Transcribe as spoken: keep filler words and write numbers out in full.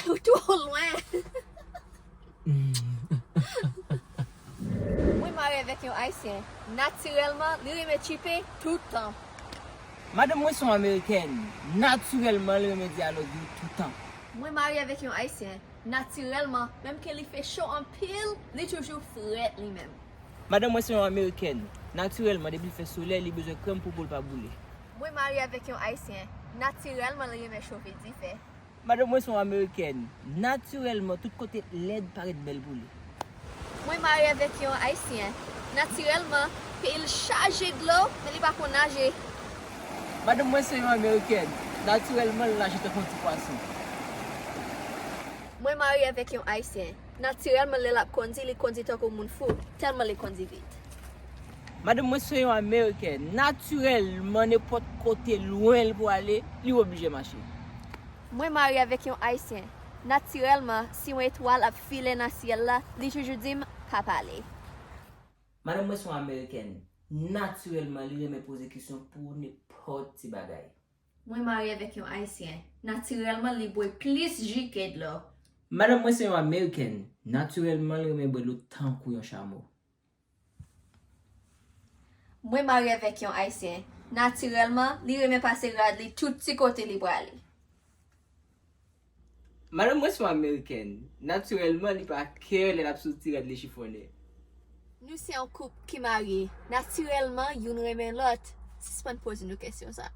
Ou twò lwen. Mwen marye avèk yon Ayisyen. Natirèlman, li renmen tchipe toutan. Madanm mwen se yon Amerikèn. Natirèlman, li renmen di I love you toutan. Mwen marye avèk yon Ayisyen. Natirèlman, menm ke li fè cho anpil, li toujou frèt li menm. Madanm mwen se yon Amerikèn. Natirèlman, depi l fè solèy, li bezwen krèm pou po l pa boule. Mwen marye avèk yon Ayisyen. Natirèlman, li renmen chofe dife. Madanm mwen se yon Amerikèn. Natirèlman, tout kote lèd parèt bèl pou li. Mwen marye avèk yon Ayisyen. Natirèlman, peyi l chaje dlo, men li pa konn naje. Madanm mwen se yon Amerikèn. Natirèlman, l naje tankou yon ti pwason. Mwen marye avèk yon Ayisyen. Natirèlman, lè l ap kondi, li kondi tankou moun fou, tèlman li kondi vit. Madanm mwen se yon Amerikèn. Natirèlman, nenpòt kote lwen l pwale, li oblije mache. Mwen marye avèk yon Ayisyen. Natirèlman, si yon etwal ap file nan syèl la, li toujou di m, "Pa pale." Madanm mwen se yon Amerikèn. Natirèlman, li renmen poze kesyon pou nenpòt ti bagay. Mwen marye avèk yon Ayisyen. Natirèlman, li bwè plis ji ke dlo. Madanm mwen se yon Amerikèn. Natirèlman, li renmen bwè dlo tankou yon chamo. Mwen marye avèk yon Ayisyen. Natirèlman, li renmen pase rad li tout ti kote li prale. Madanm mwen se yon Amerikèn. Natirèlman, li pa kè lè l ap soti rad li chifonnen. Nou se yon koup ki marye. Natirèlman, youn renmen lòt. Sispann poze nou kesyon sa.